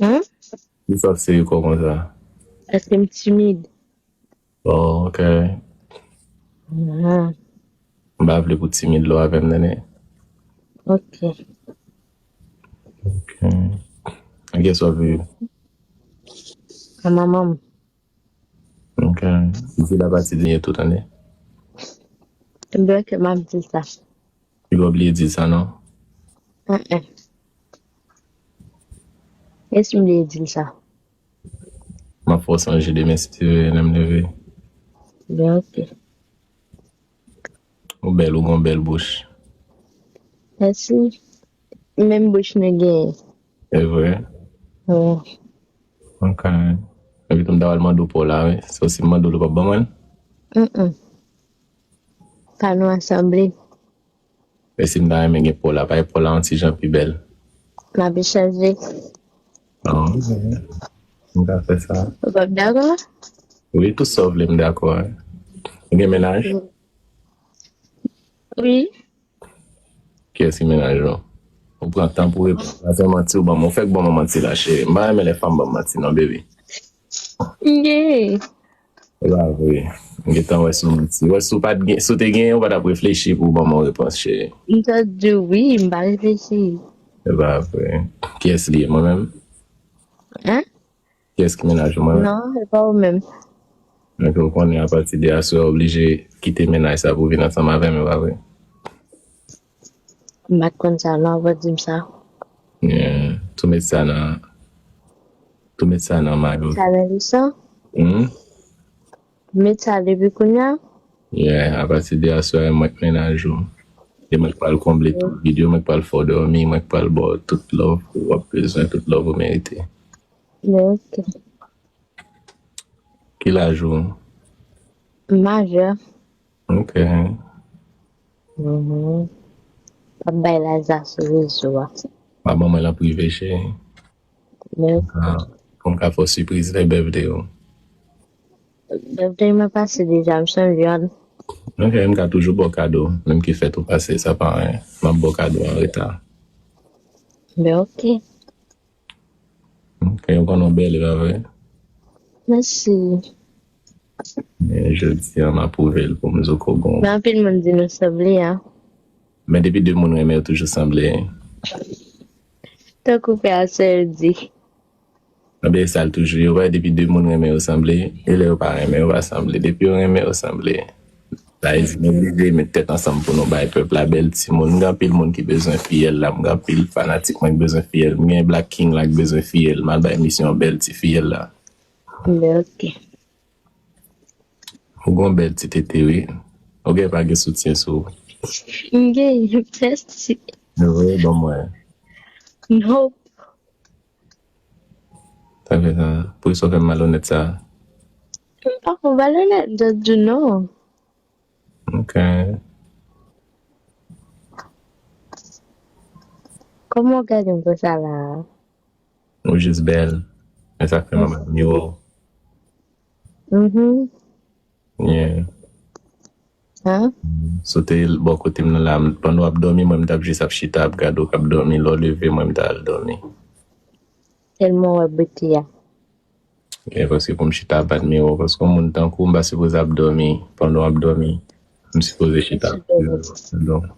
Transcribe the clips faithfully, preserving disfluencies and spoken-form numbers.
Hmm? Kisa w sere kò konsa? Paske m timid. Oh, ok. M pa vle pou timid lò avè m, tande. Ok. Ok. Ak kiyès w ap viv? A manman m. Ok. Di l apati de tou, tande. Ebyen, ok, m ap di sa. Li pa bliye di sa, non? Mm-mm. E si m bliye di l sa? M ap fè w sonje demen si Dye vle lè m leve. Ebyen, ok. Ou bèl, ou gon bèl bouch. Mèsi. Menm bouch nou genyen. E vre? Wi. Ok. Epi tou m ta pral mande w pa w la, wi. So si m mande w l, ou p ap ban mwen l? Mm-mm. Pa nou ansanble. E si m ta renmen gen pa w la, pa w la yon ti jan pi bèl? M ap chanje. Ah, ok. M ka fè sa. Ou p ap dakò? Wi, tout sa w vle, m dakò. Ou gen mennaj? Wi. Kiyès ki mennaj ou? Ou pran tan pou reponn. La se manti ou ban mwen. Ou fèk ban mwen manti la, cheri. M pa renmen lè fanm ban m manti, non, baby. M genyen. E pa vre. M gentan wè sou manti. Wè, si w pa t gen, si w te genyen, ou pa t ap reflechi pou w ban mwen repons, cheri. M t ap di w wi, m pa reflechi. E pa vre. Kiyès li ye, mwen menm? Hein? Kiyès ki mennaj ou, mwen menm? Non, e pa ou menm. Donk, ou konnen apati de aswè, ou oblije kite mennaj sa pou vin ansanm avè m, e pa vre? M pa t konn sa, non, avan w di m sa. Yeah. Tou met sa nan, tou met sa nan mayo. Sa nan leson? Hmm? Met sa depi kounye a? Yeah, apati de aswè, mwen k mennaj ou. E mwen k pral konble tout vid yo, mwen k pral fè w dòmi, mwen k pral ba w tout love ou ap bezwen, tout love ou merite. Ok. Ki laj ou? M majè. Ok. Mhm. P ap bay laj la sou rezo a. Pa ban mwen l an prive, cheri. Ok. Ah, pou m ka fè w sipriz lè birthday ou. Birthday mwen pase deja, m sonje an. Ok, m ka toujou ba w kado, menm ke fèt ou pase, sa pa anyen. M ap ba w kado an reta. Men ok. Ok, ou konnen w bèl, e pa vre? Mèsi. Men jodi a, m apwouve l pou m di w ke w gon. Men anpil moun di nou sanble, a. Men depi de moun renmen, yo toujou sanble. Tankou frè a sè yo di. Anben, e sa l toujou ye, wè, depi de moun renmen yo sanble, e lè yo pa renmen yo pa sanble. Depi yo renmen yo sanble. Sa vle di, nou oblije met tèt ansanm pou nou bay pèp la bèl timoun. M gen anpil moun ki bezwen fiyèl la, m gen anpil fanatik mwen ki bezwen fiyèl. M gen Black King la ki bezwen fiyèl. M al bay misyon bèl ti fiyèl la. Men ok. Ou gon bèl ti tete, wi. Ou gen pa gen soutyen sou ou? M genyen, mèsi. Vre, ban mwen. Non. Sa fè sa. Poukisa w fè m malonèt sa? M pa fè w malonèt, just di non. Ok. Kòman w gade m konsa la? Ou jis bèl. E sa k fè m ap admire w. Mhm. Yeah. Hein? Si w te bò kote m nan la, m- pandan w ap dòmi, mwen m t ap jis ap chita ap gade w k ap dòmi. Lè w leve, mwen m ta al dòmi. Tèlman wè bote a. E paske pou m chita ap admire w, paske yon moun tankou w, m pa sipoze ap dòmi pandan w ap dòmi. M sipoze chita ap gade w pandan w-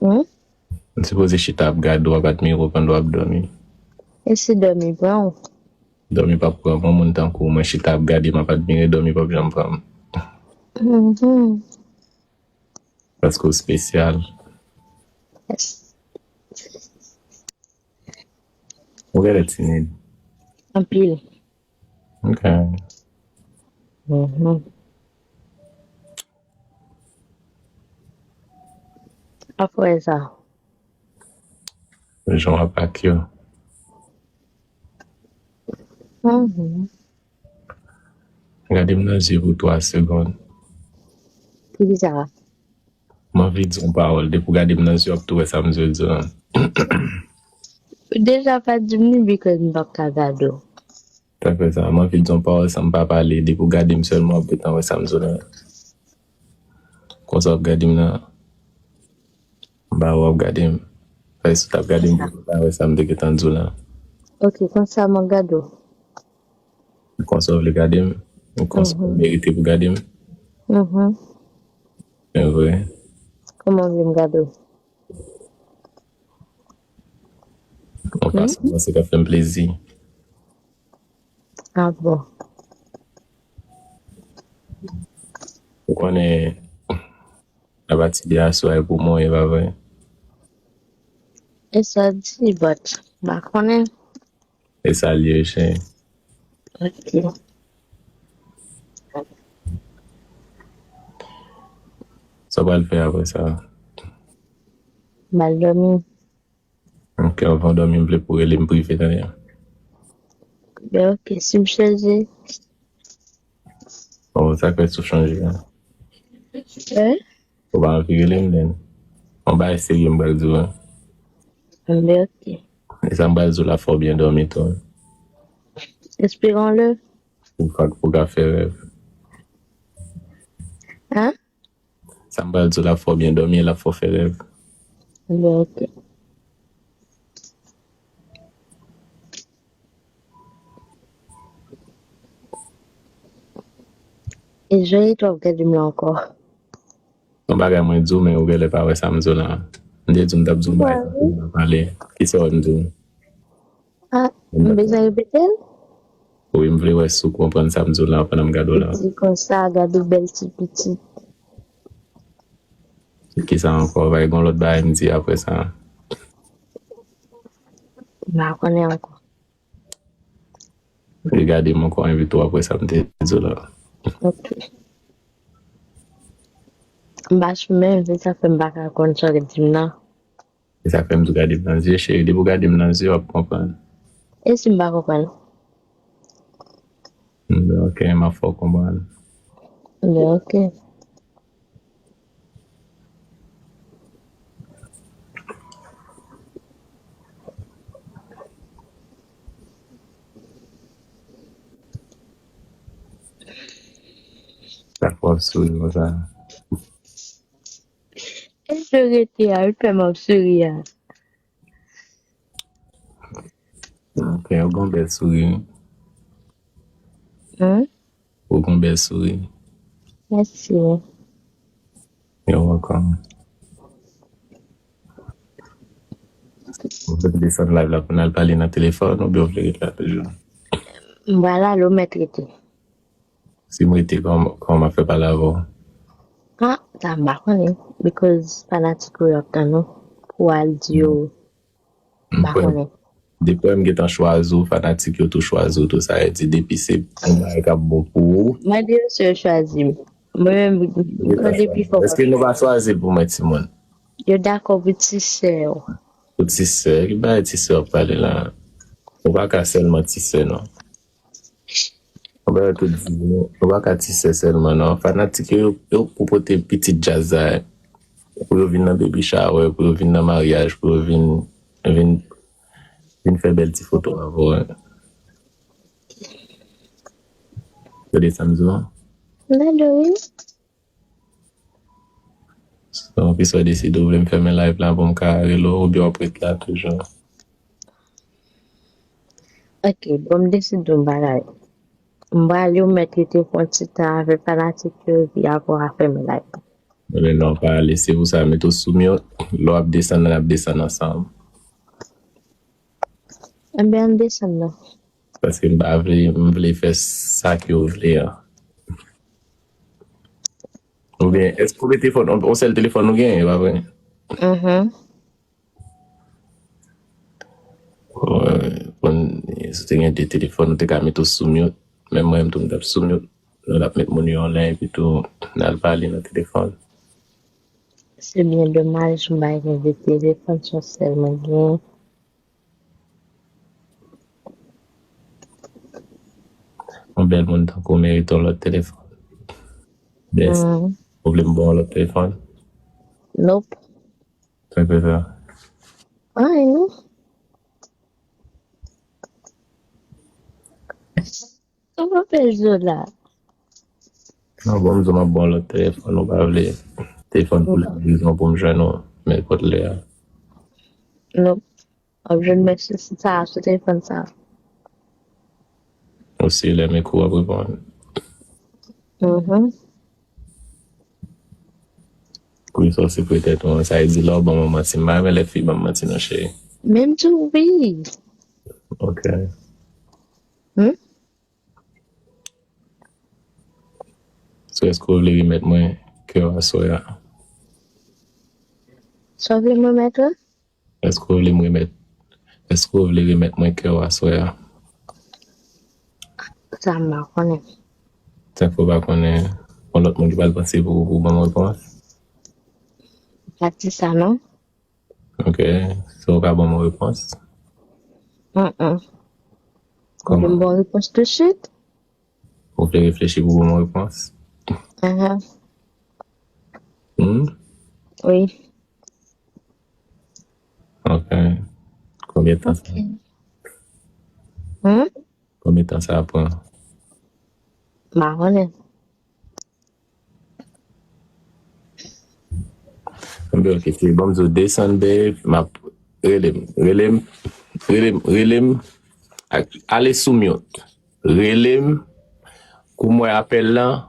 Hmm? M sipoze chita ap gade w, ap admire w pandan w ap dòmi. E si dòmi pran w? Dòmi p ap pran m, yon moun tankou w, mwen chita ap gade, m ap admire, dòmi p ap janm pran m. Mhm. Paske w espesyal. Ou genlè timid. Anpil. Ok. Mhm. Apre sa. Jan w ap ak yo. Mhm. Gade m nan zye pou twa segonn. Poukisa? M anvi di yon pawòl. Depi w gade m nan zye, w ap tou wè sa m vle di w lan. Ou deja pa di m li, because m p ap ka gade w. Sa fè sa. M anvi di yon pawòl san m pa pale. Depi w gade m sèlman, w ap gentan wè sa m di w lan. Konsa w ap gade m nan. M pa wè w ap gade m. Fè si w t ap gade m, w ta wè sa m te gentan di w lan. Ok, konsa mwen gade w. Konsa w vle gade m? Konsa w merite pou gade m? Mhm. E vre? Kòman w vle m gade w? Yon fason, se ka fè m plezi. Ah bon. Ou konnen, apati de aswè pou mwen, e pa vre? E sa di, but, m pa konnen. E sa l ye, cheri. Ok. Sa w pral fè apre sa? M al dòmi. Ok, anvan w dòmi, m vle pou w rele m prive, tande? Ben ok, si m chanje. Bon, sa k fè si w chanje a? Hein? Ou pa anvi rele m, then. Yon bagay serye m pral di w, hein. Ben ok. E sa m pral di w la, fò w byen dòmi tou, hein. Espérons-le. Pou w ka, pou w ka fè rèv. Hein? Sa m pral di w la, fò w byen dòmi, e l ap fè w fè rèv. Ben ok. E jan w ap gade m la ankò. Yon bagay mwen di w, men ou genlè pa wè sa m di w la. M te di w m t ap di w yon bagay, m pa pale. Kisa w di w? Ah, m bezwen repete l? Wi, m vle wè si w konprann sa m di w la pandan m gade w la. Di konsa, gade bèl ti pitit. Kisa ankò? Pa gen yon lòt bagay m di apre sa? M pa konnen ankò. Regade m ankò envite w apre sa m te di w la. Ok. M pa sou men, se sa fè m pa ka konn sa w di m nan. Se sa fè m di w gade m nan zye, cheri. Depi w gade m nan zye, w ap konprann. E si m pa konprann? Ben, ok, m ap fè w konprann. Ben, ok. Sa k w ap souri konsa? E jan w rete a, wi, fè m ap souri a. Ok, ou gon bèl souri. Hein? Ou gon bèl souri. Mèsi. You're welcome. Ou vle desann live la pou n al pale nan telefòn oubyen ou vle ret la toujou? M pral ale, ou mèt rete. Si m rete, kòman, kòman m ap fè pale avè w? Ah, sa m pa konnen. Because fanatik yo ap tann ou pou w al di yo. M pa konnen. Depi m gentan chwazi w, fanatik yo tou chwazi w tou. Sa vle di, depi se yon bagay k ap bon pou ou. Mande yo si yo chwazi m. Mwen menm, mwen depi fò. Èske nou pa chwazi l pou mwen, timoun? Yo dakò pou ti sè w. Pou ti sè? Ki bagay ti sè w ap pale la? Ou pa ka sèlman ti sè, non. Ou pa ka tout di, ou pa ka ti sè sèlman, non. Fanatik yo, yo, yo pou pote pitit djaz la, pou yo vin nan baby shower, pou yo vin nan maryaj, pou yo vin, vin, vin fè bèl ti foto avè w. Tande sa m di w? M tande w, wi. So, kisa w deside, ou vle m fèmen live la pou m ka rele w, oubyen w ap ret la toujou? Ok, bon, m deside yon bagay. M prale, ou mèt rete fè yon ti tan avèk fanatik yo, epi apre w a fèmen live la. Men non, pa ale, se pou sa, mete w sou mute. Lè w ap desann, n ap desann ansanm. Enben, ann desann non. Paske m pa vle, m vle fè sa ke w vle a. Oubyen, èske w gen telefòn, yon sèl telefòn ou genyen, pa vre? Mhm. Bon, si w te gen de telefòn, ou te ka mete w sou mute. Men mwen menm tou, m t ap sou mute. Nou t ap met moun yo anlè, epi tou, n al pale nan telefòn. Se byen domaj, m pa gen de telefòn, se yon sèl mwen genyen. Yon bèl moun tankou w merite yon lòt telefòn. Yes. Ou vle m ba w yon lòt telefòn? Nope. Sa k fè sa? Anyen non. Ou pa fè zo la. Non, bon, m di w m ap ba w lòt telefòn, ou pa vle. Telefòn pou lè rezon pou m jwenn ou nenpòt lè a. Non. W ap jwenn mèsi sa sou telefòn sa. Ou si lè m ekri w ap reponn. Mhm. Pou sa se petèt ou, sa vle di lè w ban mwen manti. M pa renmen lè fi ban m manti non, cheri. Menm tou, wi. Ok. Hmm? So, èske w vle remèt mwen kè w aswè a? Sa w vle mwen remèt ou? Èske w vle m remèt? Èske w vle remèt mwen kè w aswè a? Sa m pa konnen. Sa k fè w pa konnen yon lòt moun ki pral panse pou ou pou ban m repons? Pa di sa non. Ok. So, w pa ban m repons? Mm-mm. Kòman? Ou vle m bon repons tout suit? Ou vle reflechi pou ban m repons? Aha. Hmm? Wi. Ok. Konbyen tan sa? Hmm? Konbyen tan sa pran? M pa konnen. Anben, ok, se bon, m di w desann, babe, m ap rele m, rele m, rele m, rele m, ak- ale sou mute. Rele m, kou m wè apèl lan,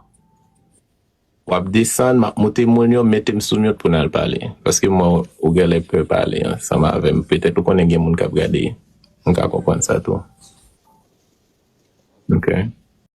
w ap desann, m ap moute moun yo, mete m sou mute pou n al pale. Paske mwen, ou genlè pè pale ansanm avè m. Petèt ou konnen gen moun k ap gade. M ka konprann sa tou. Ok.